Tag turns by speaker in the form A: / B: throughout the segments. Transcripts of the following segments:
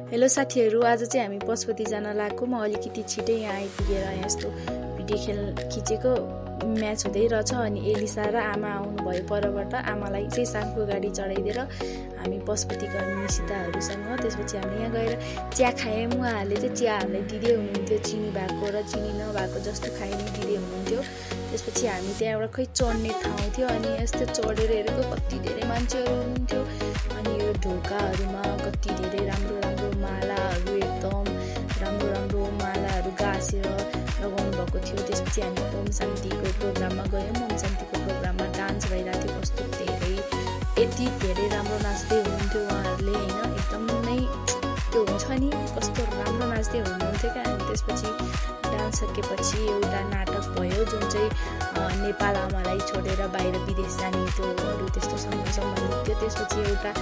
A: Hello साथीहरू, आज चाहिँ हामी पशुपति जान लागेको। म अलिकति छिटै यहाँ आइपुगेर यहाँ यस्तो भिडियो खिचेको म्याच हुँदै रहेछ। अनि एलिसा र आमा आउनुभयो परबाट। आमालाई चाहिँ सागको गाडी चढाइदिएर हामी पशुपति गर्ने सीताहरूसँग। त्यसपछि हामी यहाँ गएर चिया खायौँ। उहाँहरूले चाहिँ चिया हामीलाई दिँदै हुनुहुन्थ्यो, चिनी भएको र चिनी नभएको जस्तो खाइने दिँदै हुनुहुन्थ्यो। त्यसपछि हामी त्यहाँबाट खै चढ्ने ठाउँ थियो। अनि यस्तो चढेर हेरेको कति धेरै मान्छेहरू हुनुहुन्थ्यो। अनि यो ढोकाहरूमा कति धेरै राम्रो राम्रो मालाहरू, एकदम राम्रो राम्रो मालाहरू गाँसेर लगाउनु भएको थियो। त्यसपछि हामी ओम शान्तिको प्रोग्राममा गयौँ। ओम शान्तिको प्रोग्राममा डान्स भइरहेको थियो। कस्तो धेरै यति धेरै राम्रो नाच्दै हुनुहुन्थ्यो उहाँहरूले, होइन, एकदमै त्यो हुन्छ नि कस्तो राम्रो नाच्दै हुनुहुन्थ्यो क्या। अनि त्यसपछि डान्स सकेपछि एउटा नाटक भयो जुन चाहिँ नेपाल आमालाई छोडेर बाहिर विदेश जाने त्योहरू त्यस्तोसँग सम्बन्धित थियो। त्यसपछि एउटा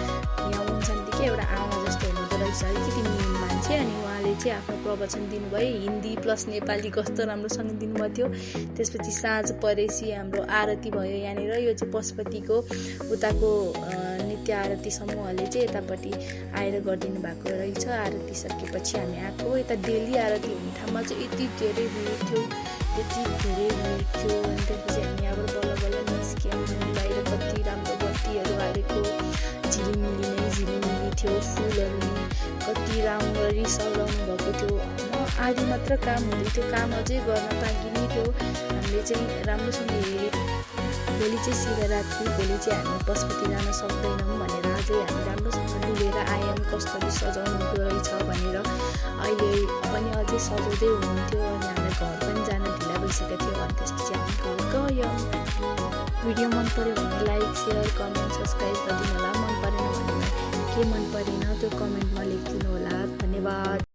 A: यहाँ ओम शान्तिकै एउटा आमा जस्तो हुनुहुँदो रहेछ, अलिकति मिहिन मान्छे। अनि उहाँले चाहिँ आफ्नो प्रवचन दिनुभयो, हिन्दी प्लस नेपाली कस्तो राम्रोसँग दिनुभएको थियो। त्यसपछि साँझ परेपछि हाम्रो आरती भयो यहाँनिर। यो चाहिँ पशुपतिको उताको नित्य आरती समूहले चाहिँ यतापट्टि आएर गरिदिनु भएको रहेछ। आरती सकेपछि हामी आएको। यता डेली आरती हुने ठाउँमा चाहिँ यति धेरै भिड थियो, यति धेरै भिड थियो। अनि त्यसपछि हामी यहाँबाट बल्ल बल्ल निस्क्यौँ। बाहिर कति राम्रो बत्तीहरू हालेको, झिलिमिली थियो। फुलहरू कति राम्ररी सजाउनु भएको थियो। आधी मात्र काम हुँदै थियो, काम अझै गर्न बाँकी नै थियो। हामीले चाहिँ राम्रोसँग हेऱ्यौँ। भोलि चाहिँ शिवरात्रि, भोलि चाहिँ हामी पशुपति जान सक्दैनौँ भनेर अझै हामी राम्रोसँग डुलेर आयौँ कसरी सजाउनु हुँदो रहेछ भनेर। अहिले पनि अझै सजाउँदै हुनुहुन्थ्यो। अनि हामीलाई घर पनि जान ढिला भइसकेको थियो। अनि त्यसपछि हामी घर गयौँ। भिडियो मन पऱ्यो भने लाइक, सेयर, कमेन्ट, सब्सक्राइब गरिदिनु होला। मन परेन भने के मन परेन त्यो कमेन्टमा लेखिदिनु होला। धन्यवाद।